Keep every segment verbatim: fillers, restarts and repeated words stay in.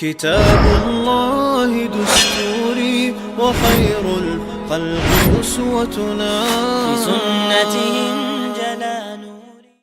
كتاب الله دستوري وخير الخلق أسوتنا. بسنته انجلى نوري.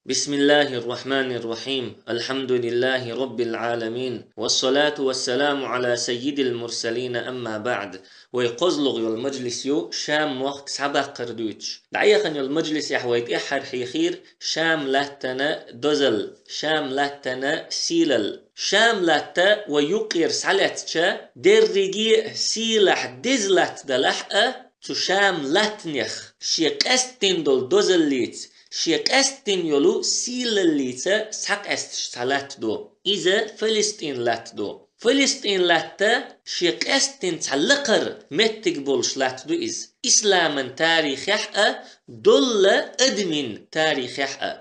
بسم الله الرحمن الرحيم. الحمد لله رب العالمين. والصلاة والسلام على سيد المرسلين. أما بعد. Вай кхозлагӀа йола мажлис ю Шам мохк схьабаккхар дуьйцуш. ДӀаяхана йолу мажлисехь вай тӀаьххьара хьехийра Шам латтана дозалла, Шам латтана сийлалла. Шам латта вай юккъера схьалаьцча, дерриге а сийлахь деза латта далахь а, цу Шам латтанех шен къаьсттина долу дозаллица, шен къаьсттина йолу сийлаллица схьакъаьсташ цхьа латта ду. Иза ФалестӀин латта ду. ФалестӀин латта шен къаьсттина цхьа лакхара меттиг болуш латта ду иза. Исламан тарихехь а, долла адамийн тарихехь а.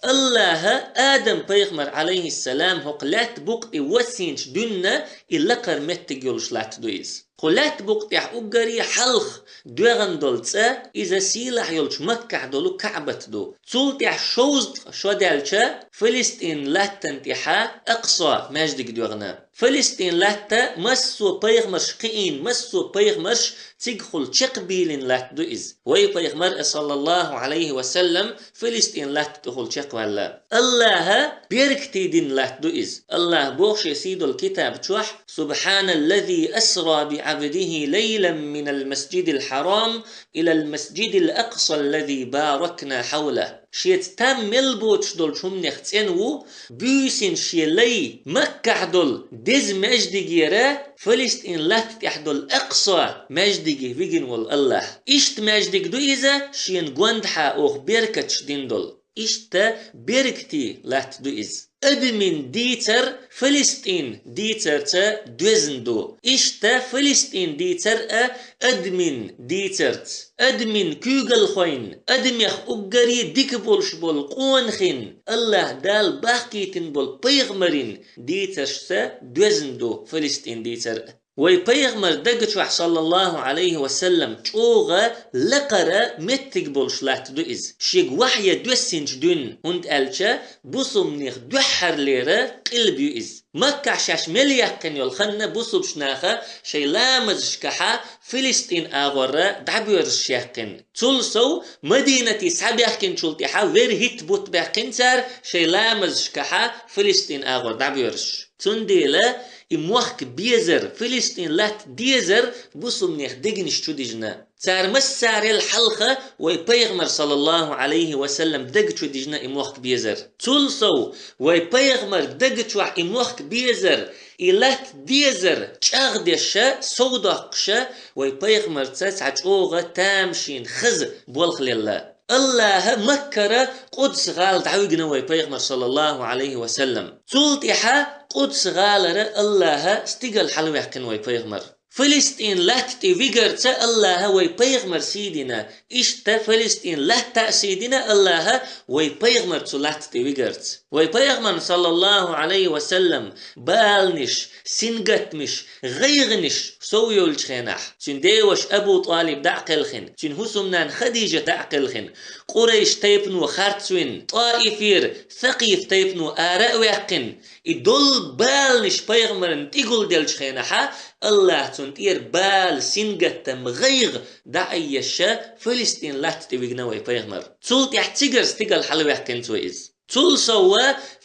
Аллаха Адам пайхамар, алейхиссалам, хӀокху лаьтта букъа тӀе вассийначу дуьнна и лакхара меттиг йолуш латта ду иза. Кху лаьтта букъа тӀехь уггаре хьалха доьгӀна долу цӀа, иза сийлахь йолчу Маккахь долу Каъбат ду. Цул тӀаьхьа шовзткъа шо даьлча, ФалестӀин латтана тӀехьа Акъса маьждиг доьгӀна. ФалестӀин латта массо а пайхамарш кхиийна, массо а пайхамарш цигахула чекхбийлина латта ду иза. Вай пайхамар а, саллаллаху алейхи ва саллам, ФалестӀин латта тӀехула чекхваьлла. Аллаха беркате дина латта ду иза. Аллаха боху шен сийдолу китаб чохь: سبحان الذي أسرى بعبده ليلا من المسجد الحرام إلى المسجد الأقصى الذي باركنا حوله. Шеца там мел боцуш долчу хӀуманех цӀена ву, буьйсина шен лай Маккахь долу деза маьждигера ФалестӀин латта тӀехь долу Акъса маьждиге вигина волу Аллах. Иштта маьждиг ду иза, шена гондахьа оха беркаташ дина долу. Иштта беркате латта ду иза. Адамийн дийцар ФалестӀин дийцарца доьзна ду. Иштта ФалестӀин дийцар а адамийн дийцарца, адамийн куьйгалхойн, адамех уггаре дика болуш болу къонахин, Аллаха Дала бахкийтина болу пайхамарийн дийцаршца доьзна ду ФалестӀин дийцар а. Вай пайхамар дага чохь, саллаллаху алейхи ва саллам, чӀогӀа лакхара меттиг болуш латта ду иза. Шега вахье доьссинчу дуьнна, хӀунда аьлча бусулбанех дуьххьарлера къилба ю иза. Маккахь шаьш мел яьккхина йолу ханна бусулбаш наха шайн ламазашкахьа ФалестӀин агӀорра дӀабоьрзуш яьккхина. Цул сов Мадинате схьабаьхкинчул тӀаьхьа вер хӀитта бутт баьккхина цара шайн ламазашкахьа ФалестӀин агӀор дӀабоьрзуш. Цундела и мохк безар, ФалестӀин латта дезар бусулбанех дегнаш чу дижна. Цара массарел хьалха вай пайхамар, саллаллаху алейхи ва саллам, дага чу дижна и мохк безар. Цул сов вай пайхамар дага чохь и мохк безар, и латта дезар чӀагӀдеша, совдоккхуша, вай пайхамарца цхьа чӀогӀа тамашийна хаза болх лелла. Аллаха Маккара Къудс-гӀала дӀавигна вай пайхамар, саллаллаху алейхи ва саллам. Цул тӀаьхьа Къудс-гӀалара Аллаха стигала хьалаваьккхина вай пайхамар. ФалестӀин латта тӀе вигарца Аллаха вай пайхамар сийдина, иштта ФалестӀин латта а сийдина Аллаха вай пайхамар цу латта тӀе вигарца. Вай пайхамарна, саллаллаху алейхи ва саллам, баланаш, сингаттамаш, гӀайгӀанаш сов йолчу хенахь, цуьнан деваша Абу ТӀалиб дӀа а кхелхина, цуьнан хӀусамнана Хадижат дӀа а кхелхина, Къурайш тайпано харцвина, ТӀаифера Сакъиф тайпано ара а ваьккхина, и долу баланаш пайхамарна тӀегулделлачу хенахьа, Аллаха цунна тӀера бала, сингаттам, гӀайгӀа дӀа а еш, ФалестӀин латта тӀе вигна вай пайхамар. Цул тӀаьхьа цигара стигала хьалаваьккхина цо иза. Цул сов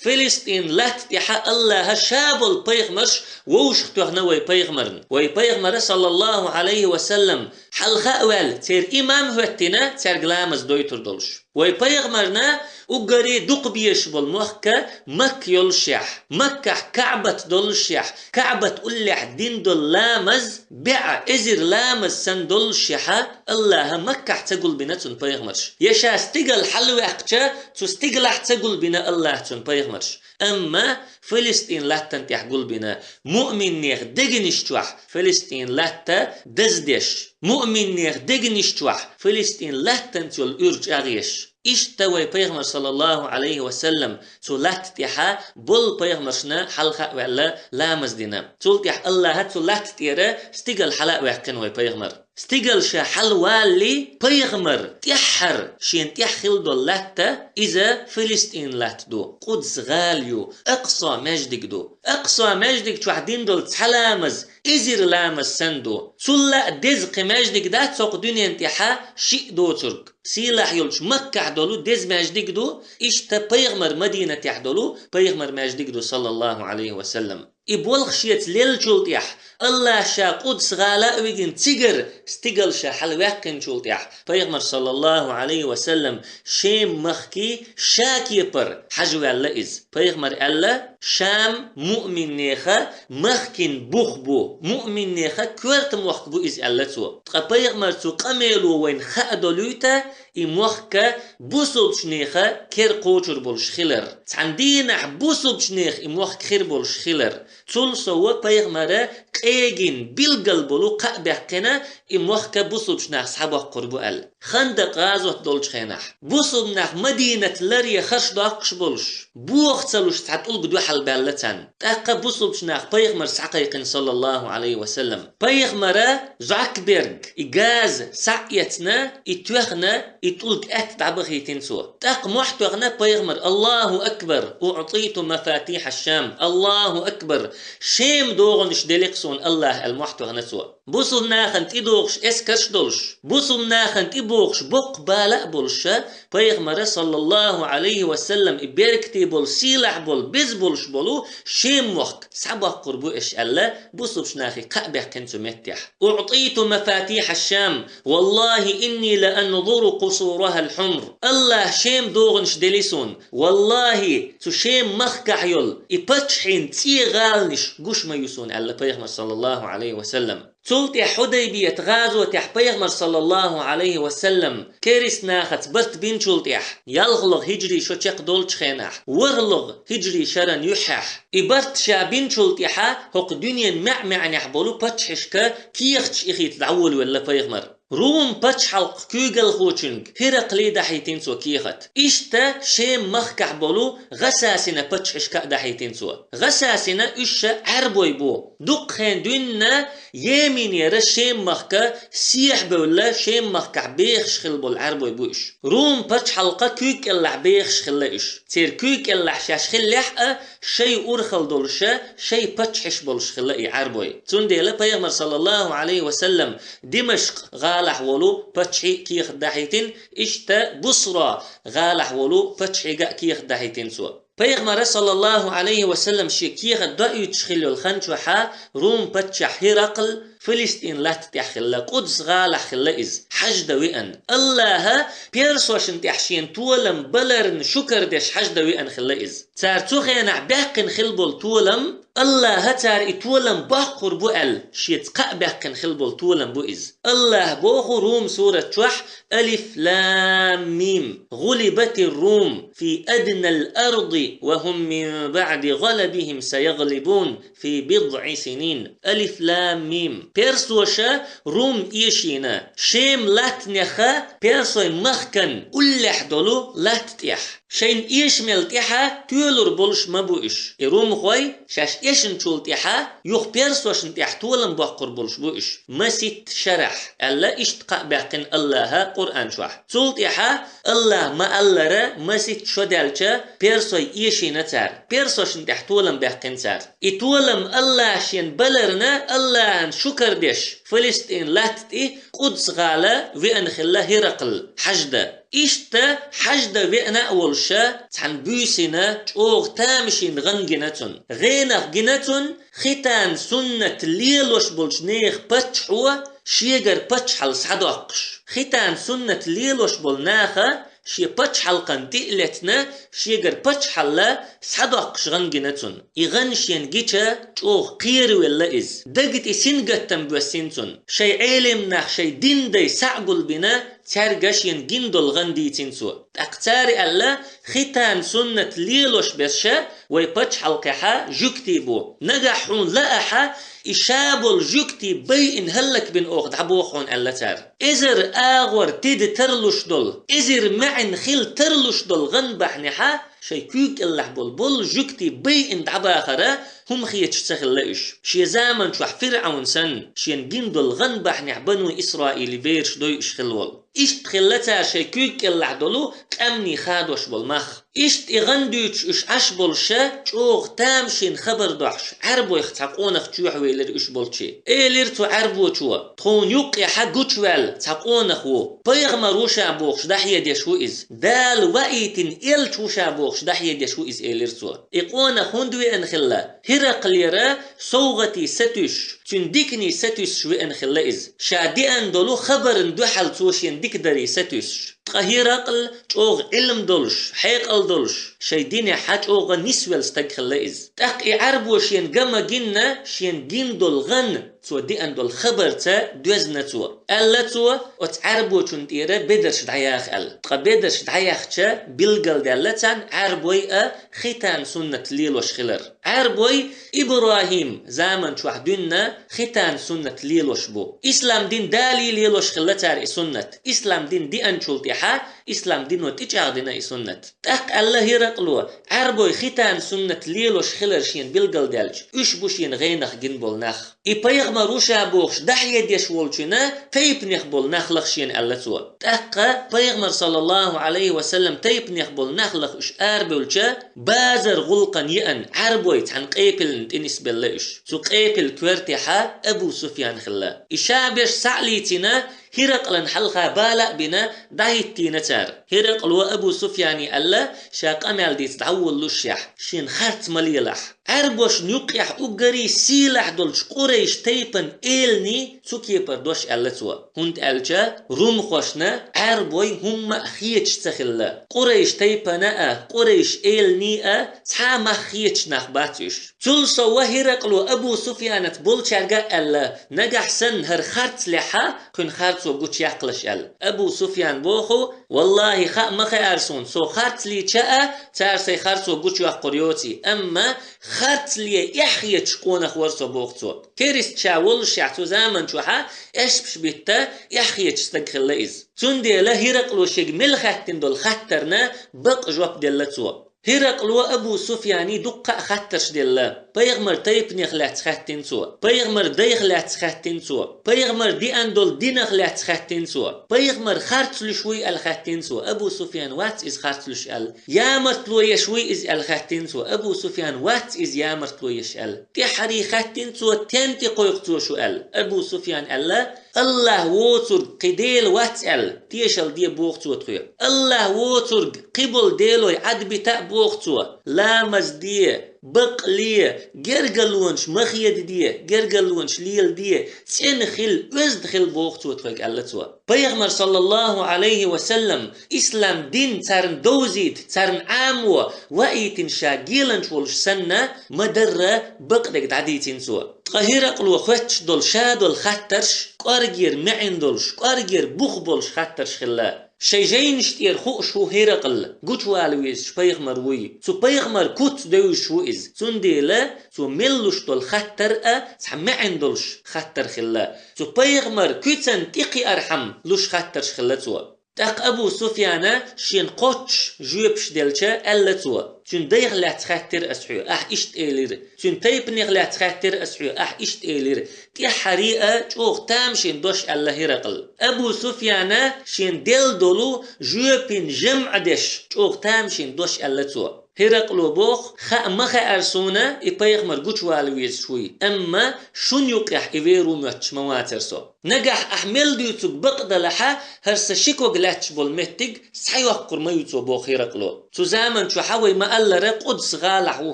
ФалестӀин латта тӀехьа Аллаха ша болу пайхамарш вовшахтоьхна вай пайхамарна. Вай пайхамара, саллаллаху алейхи ва саллам, хьалха а ваьлла, церан имам хӀоьттина, цаьрга ламаз дойтур долуш. Вай пайхамарна уггаре дукха безаш болу мохк Макка йолушехь, Маккахь Каъбат долушехь, Каъбат уллехь дина долу ламаз бӀе эзар ламаз санна долушехьа, Аллаха Маккахь ца гулбина цунна пайхамарш. Я ша стигала хьалаваьккхича, цу стигалахь ца гулбина Аллаха цунна пайхамарш. Амма ФалестӀин латтана тӀехь гулбина, муъминнех дегнаш чохь ФалестӀин латта даздеш, муъминнех дегнаш чохь ФалестӀин латтанца йолу уьйр чӀагӀъеш. Иштта вай пайхамар, саллаллаху алейхи ва саллам, цу латта тӀехьа болу пайхамаршна хьалха а ваьлла ламаз дина. Цул тӀехьа Аллаха цу латта тӀера стигала хьала а ваьккхина вай пайхамар. Стигал ша хьалвалале, пайхамар тӀеххьара шен тӀехь хила долу латта, иза Филистин латта ду, Къудс гӀала ю, Акъса маьждиг ду. Акъса маьждиг чохь дина долу цхьа ламаз эзар ламаз санна ду. Цул а деза кхин маьждиг дац хӀокху дуьнен тӀехь шиъ доцург. Сийлахь йолчу Маккахь долу деза маьждиг ду, иштта пайхамар Мадинатехь долу пайхамар маьждиг ду, саллаллаху Ӏалайхи ва саллам. И болх шеца леллачул тӀехь, АллахӀа ша Къудс гӀала а вигина цигара стигал ша хьалаваьккхинчул тӀехь, пайхамар, саллаллаху Ӏалайхи ва саллам, Шем махкий ша кепара хьажа ваьлла иза. Пайхамар аьлла: «Шам муъминнеха махкин бух бу, муъминнеха коьрта мохк бу иза», аьлла цо. Ткъа пайхамар цу къамело вайна хаа долуьйту, и мохк бусулбачунеха кер кхочур болуш хилар. Цхьана дийнахь бусулбачунеха и мохк хир болуш хилар. Цул сов пайхамара къегина билггал болу кхаъ баьккхина, и мохк бусулбачу наха схьабоккхур бу аьлла. Хандакъ гӀазот долчу хенахь, бусулба нах Мадинат ларъе харш доккхуш болуш, боху ца луш цхьа тӀулг дуьхьал баьлла царна. ТӀаккха бусулбачу наха пайхамар схьакхайкхина, саллаллаху Ӏалайхи ва саллам. Пайхамара зӀок берг, и газа схьа а эцна, и тоьхна, и тӀулг аьтта дӀабахийтина цо. ТӀаккха мохь тоьхна пайхамар: «Аллаху акбар, уътиту мафатихьа Шам, Аллаху акбар, Шем догӀанаш делира суна АллахӀа», аьлла мохь тоьхна цо. Бусулба нахана тӀедогӀуш эскарш а долуш, бусулба нахана тӀебогӀуш боккха бала а болуш, пайхамара, саллаллаху Ӏалайхи ва саллам, и беркате болу, сийлахь болу, беза болуш болу Шем мохк схьабоккхур бу аша аьлла, бусулбачу нахе кхаъ баьккхина цу меттехь. «Уътиту мафатихьа Шам, валлахи инни ла анзуру къусурахьал хьумр». АллахӀа Шем догӀанаш дели суна. Валлахи, цу Шем махкахь йолу и паччахьийн цӀе гӀаланаш гуш ма ю суна аьлла пайхамар, саллаллаху Ӏалайхи ва саллам. Цул тӀаьхьа Хьудайбият гӀазотехь пайхамар, саллаллаху Ӏалайхи ва саллам, керист нахаца барт бинчул тӀаьхьа, ялхалгӀа хиджри шо чекхдолчу хенахь, ворхӀалгӀа хиджри шаран юьххьехь, и барт ша бинчул тӀаьхьа хӀокху дуьненан маьӀ-маьӀнехь болу паччахьашка кехаташ ихийта дӀаволавелла пайхамар. Рум пачхьалкх куьйгалхочуьнга ХӀиракъле дахьийтина цо кехат. Иштта Шем махкахь болу ГӀасасина паччахьашка а дахьийтина цо. ГӀасасина уьш ша Ӏаьрбой бу. Дуккха хен дуьйна Йеменера Шем махка сехьа бевлла, Шем махкахь бехаш хилла болу Ӏаьрбой бу уьш. Рум пачхьалкха куьйга кӀелахь бехаш хилла уьш. Церан куьйга кӀелахь шаьш хиллехь а, шайн урхалла долуша, шайн паччахьаш болуш хилла и Ӏаьрбой. Цундела пайхамар, саллаллаху Ӏалайхи ва саллам, Димашкъ гӀалахь волу паччахье кехат дахьийтина, иштта Бусра гӀалахь волу паччахьега а кехат дахьийтина цо. Пайхамара, саллаллаху Ӏалайхи ва саллам, шен кехат доуьйтуш хилла йолу хан чохьа Рум паччахь ХӀиракъл Филистин латта тӀехь хилла, Къудс гӀалахь хилла иза, хьажда веана. АллахӀа персошна тӀехь шена толам баларна шукар деш хьажда веана хилла иза. Цара цу хенахь баьккхина хилла болу толам АллахӀа цара и толам боккхур бу аьлла, шеца кхаъ баьккхина хилла болу толам бу иза. АллахӀа боху Рум сурат чохь: «Алиф лам мим. ГӀулибатир Рум фи аднал арди ва хӀум мин баъди гӀалабихим саягълибун фи бидъи синин». Алиф лам мим. Персоша Рум эшийна, Шем латтанеха персой махкан уллехь долу латта тӀехь. Шайна эшамел тӀехьа тоьлур болуш ма бу уьш. И румхой шаьш эшначул тӀехьа юха персошна тӀехь толам боккхур болуш бу уьш. Маситта шарахь, аьлла, иштта кхаъ баьккхина АллахӀа Къуръан чохь. Цул тӀехьа АллахӀа ма-аллара, маситта шо даьлча, персой эшийна цара. Персошна тӀехь толам баьккхина цара. И толам АллахӀа шена баларна, АллахӀан шукар деш, Филистин латта тӀе Къудс гӀала веана хилла ХӀиракъл хьажда. Иштта хьажда веана а волуша, цхьана буьйсина, чӀогӀа тамашийна гӀан гина цунна. ГӀенах гина цунна хитан суннат лелош болчу нехан паччахьо шегара паччахьалла схьадоккхуш. Хитан суннат лелош болу наха шен пачхьалкхан тӀе а летна, шегара пачхьалла схьадоккхуш гӀан гина цунна. И гӀан шена гича, чӀогӀа кхеравелла иза. Дага тӀе сингаттам боьссина цунна. Шайн Ӏелим нах, шайн дин дай схьа а гулбина, цаьрга шена гина долу гӀан дийцина цо. ТӀаккха цара аьлла: «Хитан суннат лелош берш вай пачхьалкхехьа жуьгтий бу. Нагахь хьуна лаахьа, и ша болу жуьгтий байина хӀаллакбина оха дӀабоху хьуна», аьлла цара. Эзар агӀор тида тарлуш долу, эзар маьӀна хила тарлуш долу гӀан бахьанехьа, Шайн куьйга кӀеллахь болу болу жуьгтий байина дӀабахара хӀума хеташ ца хилла уьш. Шен заман чохь ФирӀавн санна, шена гина долу гӀан бахьанехь бану Исраилан бераш дойуш хилла волу. Иштта хилла цара шайн куьйга кӀеллахь долу къаьмнийн хадош болу мах. Иштта и гӀан дуьйцуш уьш Ӏаш болуша, чӀогӀа тамашийна хабар дохьуш, Ӏаьрбойх цхьа къонах чоьхьавелира уьш болчу. Элира цу Ӏаьрбочо: «Тхуна юккъехьа гучуваьлла цхьа къонах ву. Пайхамар ву ша бохуш дӀахьедеш ву иза. Дала ваийтина элча ву ша бохуш дӀахьедеш ву иза», — элира цо. И къонах хӀунда веана хилла? ХӀиракълера совгӀатий сатуьйсуш, цуьнан диканий сатуьйсуш веана хилла иза. Ша деана долу хабарна дуьхьал цо шена дика дарий сатуьйсуш. Ткъа ХӀиракъл чӀогӀа Ӏилма долуш, хьекъал долуш, шайн динехьа чӀогӀа нисвелла стаг хилла иза. ТӀаккха и Ӏаьрбо шена га ма гинна, шена гина долу гӀан, цо деана долу хабарца доьзна цо. Аьлла цо: «Оцу Ӏаьрбочун тӀера бедарш дӀаяха», — аьлла. Ткъа бедарш дӀаяьхча, билгалдаьлла царна Ӏаьрбой а хитан суннат лелош хилар. Ӏаьрбой ИбрахӀим заман чохь дуьйна хитан суннат лелош бу. Ислам дин далий лелош хилла цара и суннат. Ислам дин деанчул тӀаьхьа ислам дино тӀечӀагӀдина и суннат. ТӀаккха аьлла ХӀиракъло, Ӏаьрбой хитан суннат лелош хилар шена билгалдаьлча, уьш бу шена гӀенах гина болу нах. И пайхамар ву ша бохуш дӀахьедеш волчуьнан тайпанех болу нах лаха шена, аьлла цо. ТӀаккха пайхамар, саллаллаху Ӏалайхи ва саллам, тайпанех болу нах лаха уьш арабевлча, базар гӀуллакхана еана Ӏаьрбой цхьана къепилна тӀе нисбелла уьш. Цу къепил коьртехьа Абу Суфьян хилла. И ша берш схьа а лийцина, ХӀиракълан хьалха бала а бина, дӀахӀиттийна цара. ХӀиракъло Абу Суфьяне аьлла, ша къамел дийца дӀаволалушшехь, шена харц ма лелахь. Ӏаьрбошна юккъехь уггаре сийлахь долчу Къурайш тайпан эланий цу кепара дош аьлла цо. ХӀунда аьлча румхошна Ӏаьрбой хӀумма а хеташ ца хилла. Къурайш тайпана а, Къурайш эланий а цхьа а мах хеташ нах бац уьш. Цул сов ХӀиракъло Абу Суфьянат болчаьрга а аьлла, нагахь санна хӀара харц лехьа, кхуьнан харцо гучуяккхалаш аьлла. Абу Суфьян боху: «Валлахи, хаа ма хаьара суна, со харц лийча а, цара сайн харцо гучуйоккхур йоций, амма харц ле эхь хеташ къонах вара со», — боху цо. Керист ша воллушехь цу заман чохьа эшпаш битта эхь хеташ стаг хилла иза. Цундела ХӀиракъло шега мел хаьттина долу хаттарна бакъ жоп делла цо. ХӀиракъло Абу Суфьяне дуккха а хаттарш делла. Пайхамар тайпанех лаьцна хаьттина цо. Пайхамар дайх лаьцна хаьттина цо. Пайхамар деана долу динах лаьцна хаьттина цо. Пайхамар харц луьш вуй аьлла хаьттина цо. Абу Суфьян вац иза харц луьш аьлла. Ямартло еш вуй иза аьлла хаьттина цо. Абу Суфьян вац иза ямартло еш аьлла. ТӀаьххьарий хаьттина цо, тен тӀе кхойкху цо шу аьлла. Абу Суфьян аьлла: «АллахӀ воцург кхин дела вац», — аьлла, тешалла де боху цо тхоьга. «АллахӀ воцург кхин болу делой Ӏадбита а», — боху цо. «Ламаз де, бакъ ле, гергарлонаш ма хедаде, гергарлонаш леладе, цӀена хила, оьзда хила», — боху цо тхоьга, аьлла цо. Пайхамар, саллаллаху Ӏалайхи ва саллам, ислам дин царна довзийта, царна Ӏамо ваийтина ша геланча волуш санна, ма-дарра бакъдерг дӀадийцина цо. Ткъа ХӀиракъло хоьттуш долу ша долу хаттарш кӀоргера маьӀна долуш, кӀоргера бух болуш хаттарш хилла. Шайн жайнаш тӀера хууш ву ХӀиракъл, гучувала везаш пайхамар вуй. Цу пайхамар куц девзаш ву иза. Цундела цо мел луш долу хаттар а цхьа маьӀна долуш хаттар хилла. Цу пайхамар куьцан тӀекхиархьама луш хаттарш хилла цо. ТӀаккха Абу Суфьяна шена кхоччуш жоьпаш делча, аьлла цо: «Цуьнан дайх лаьцна хаьттира ас хьоьга, ахь иштта элира. Цуьнан тайпанех лаьцна хаьттира ас хьоьга, ахь иштта элира». ТӀаьххьарий а чӀогӀа тамашийна дош аьлла ХӀиракъл. Абу Суфьяна шена делла долу жоьпийн жамӀ деш, чӀогӀа тамашийна дош аьлла цо. ХӀиракъло боху: «Хаа ма хаьара суна, и пайхамар гучувала везаш вуй, амма шуна юкъехь и вер ву моьттуш ма вацара со. Нагахь ахь мел дуьйцург бакъ далахьа, хӀара сан ши ког лаьтташ болу меттиг схьайоккхур ма ю цо», — боху ХӀиракъло. Цу заман чохьа вай ма-аллара Къудс-гӀалахь ву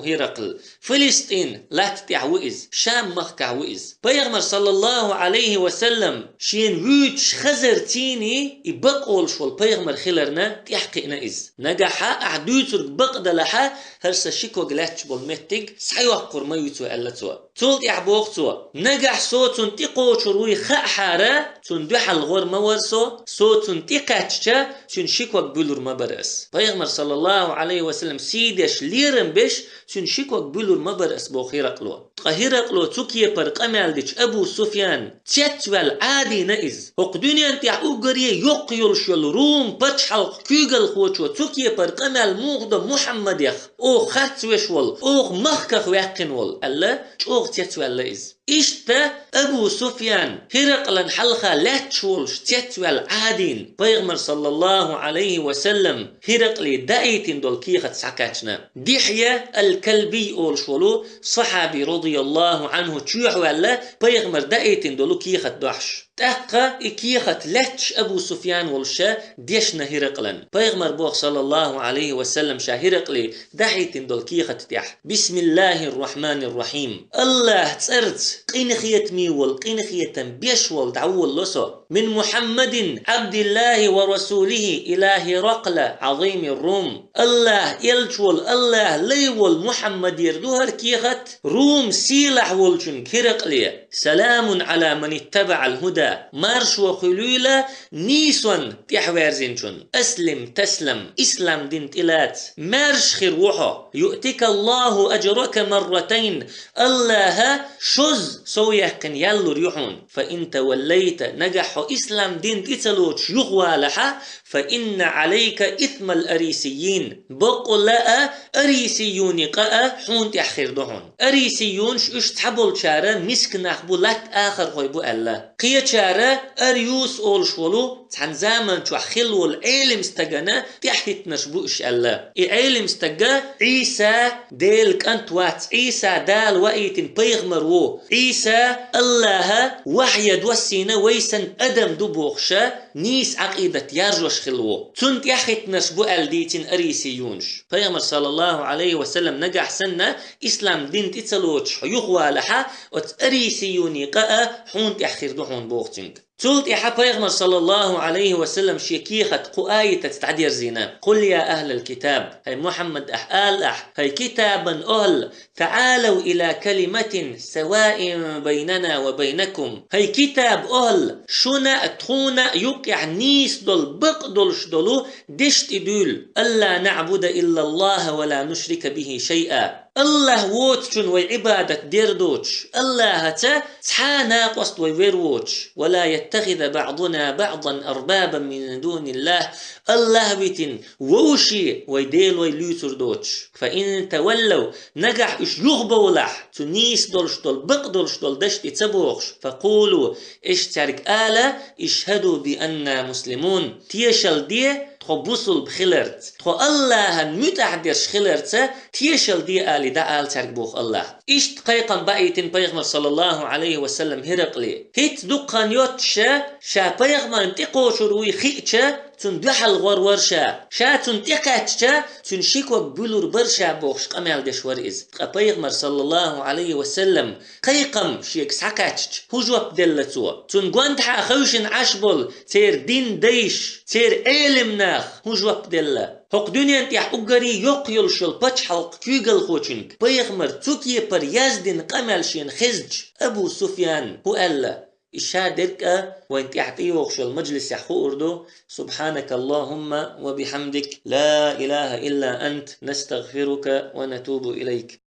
ХӀиракъл. Филистин латта тӀехь ву иза, Шам-махкахь ву иза. Пайхамар, саллаллаху Ӏалайхи ва саллам, шена вуьйцуш хазарций и бакъ волуш волу пайхамар хиларна тӀаьхьакхиъна иза. «Нагахьа ахь дуьйцург бакъ далахьа, хӀара сан ши ког лаьтташ болу меттиг схьайоккхур ма ю цо», — аьлла цо. Цул тӀаьхьа боху цо: «Нагахь со цунна тӀекхочур вуй хаахьара, цунна дуьхьал гӀор ма вара со, со цунна тӀекхаьчча, цуьнан ши ког буьлур ма бара ас». Пайхамар, саллаллаху Ӏалайхи ва саллам, сий деш, лерам беш, цуьнан ши ког буьлур ма бара ас, боху ХӀиракъло. Ткъа ХӀиракъло цу кепара къамел дича Абу Суфьян цецваьлла Ӏадийна иза. «ХӀокху дуьнен тӀехь уггаре йоккха йолуш йолу Рум пачхьалкх куьйгалхочо цу кепара къамел муха до Мухьаммадех, оха харц веш волу, оха махках ваьккхина волу», аьлла, чӀогӀа цецваьлла иза. Иштта Абу Суфьян ХӀиракълан хьалха лаьтташ волуш цецваьлла Ӏадийна, Пайхамар, саллаллаху Ӏалайхи ва саллам, ХӀиракъле даийтина долу кехат схьакхаьчна. Дихья ал-Калбий олуш волу сахьаби, радияллаху Ӏанху, чоьхьаваьлла, Пайхамар даийтина долу кехат дохьуш. ТӀаккха и кехат лаьтташ Абу Суфьян волуша дешна ХӀиракълан. Пайхамар боху, саллаллаху Ӏалайхи ва саллам, ша ХӀиракъле дахьийтина долу кехат тӀехь: «Бисмиллахир-рахманир-рахим. Аллахь цӀарца, къинхетаме волу, къинхетам беш волу дӀаволало со. Мин Мухьаммадин Ӏабдиллахи ва расулихи ила ХӀиракъла Ӏазимир-Рум». Аллахь элча волу, Аллахь лай волу Мухьаммадера ду хӀара кехат, Рум сийлахь волчуьнга ХӀиракъле. «Саламун Ӏала ман иттабаӀал хӀуда». Маршо хуьлийла нийсонна тӀаьхьаверзинчунна. «Аслим таслам», ислам дин тӀелаца, маьрша хир ву хьо. «Юътикаллаху аджрака марратайн». Аллахьа шозза сов яьккхина ял лур ю хьуна. «Фа ин таваллайта», нагахь хьо ислам дин тӀе ца лоцуш юхавалахьа, «фа инна Ӏалайка исмал арисиййин». Бакъволла а, арисийюни къа а хьуна тӀехь хир ду хьуна. Арисийюнаш уьш цхьаболчара миска нах бу, латта ахархой бу аьлла. Кхечара Арюс олуш волу цхьана заман чохь хилла волу Ӏелим стагана тӀаьхьахӀиттинарш бу уьш аьлла. И Ӏелим стага Ӏийса Делан кӀант вац, Ӏийса Дала ваийтина пайхамар ву. Ӏийса Аллахьа вахьйа доссийна вай санна адам ду бохуша, нийса Ӏакъидат яржош хилла ву. Цунна тӀаьхьахӀиттинарш бу аьлла дийцина арисийюнаш. Пайхамар, саллаллаху Ӏалайхи ва саллам, нагахь санна ислам дин тӀе ца лоцуш хьо юхавалахьа, оцу арисийюни къа а хьуна тӀехь хир ду хьуна боху цуьнга. Цул тӀаьхьа Пайхамар, саллаллаху Ӏалайхи ва саллам, шен кехат кху аятаца дӀадерзийна: «Къул я ахӀлал китаб», хӀай Мухьаммад, ахь ала ахь, хӀай китабан охӀла, «таӀалав ила калиматин саваин байнана ва байнакум». ХӀай китаб охӀла, шуна а, тхуна а юккъехь нийса долу, бакъ долуш долу дешна тӀе дуьйла: «Алла наӀбуда иллаллаха ва ла нушрика бихи шайъа». Аллахь воцучунна вай Ӏибадат дер доцуш, Аллахьаца цхьа а накъост вай вер воцуш, «ва ла яттахиза баӀдуна баӀдан арбабан мин дуниллах», Аллахь витина вовший вай делой луьйцур доцуш. «Фа ин таваллав», нагахь уьш юхабовлахь, цу нийса долуш долу, бакъ долуш долу дешна тӀе ца бохуш, «факъулу», аш цаьрга ала: «ИшхӀаду би анна муслимун», тешалла де, тхо бусулба хиларца, тхо Аллахьан муьтӀахь дерш хиларца тешалла де, али дӀаала цаьрга, боху Аллахь. Иштта кхайкхам баийтина Пайхамар, саллаллаху Ӏалайхи ва саллам, ХӀиракъле. ХӀинца дукха хан йоццуша, ша пайхамарна тӀекхочур вуй хиъча, цунна дуьхьал гӀор вара ша. Ша цунна тӀекхаьчча, цуьнан ши ког буьлур бара ша, бохуш къамел деш вара иза. Ткъа Пайхамар, саллаллаху Ӏалайхи ва саллам, кхайкхам шега схьакхаьчча, хӀун жоп делла цо? Цунна гонаха хевшина Ӏаш болу церан дин дайша, церан Ӏелим наха хӀун жоп делла? ХӀокху дуьнен тӀехь уггаре йоккха йолуш йолу пачхьалкх куьйгалхочуьнга Пайхамар цу кепара яздина къамел шена хезча, Абу Суфьян хӀун аьлла? И ша дерг а вайн тӀехь тӀейогӀуш йолу мажлисехь хуур ду. Субханакаллахумма ва бихамдик, ла илаха илла ант, настагфирука ва натубу илайк.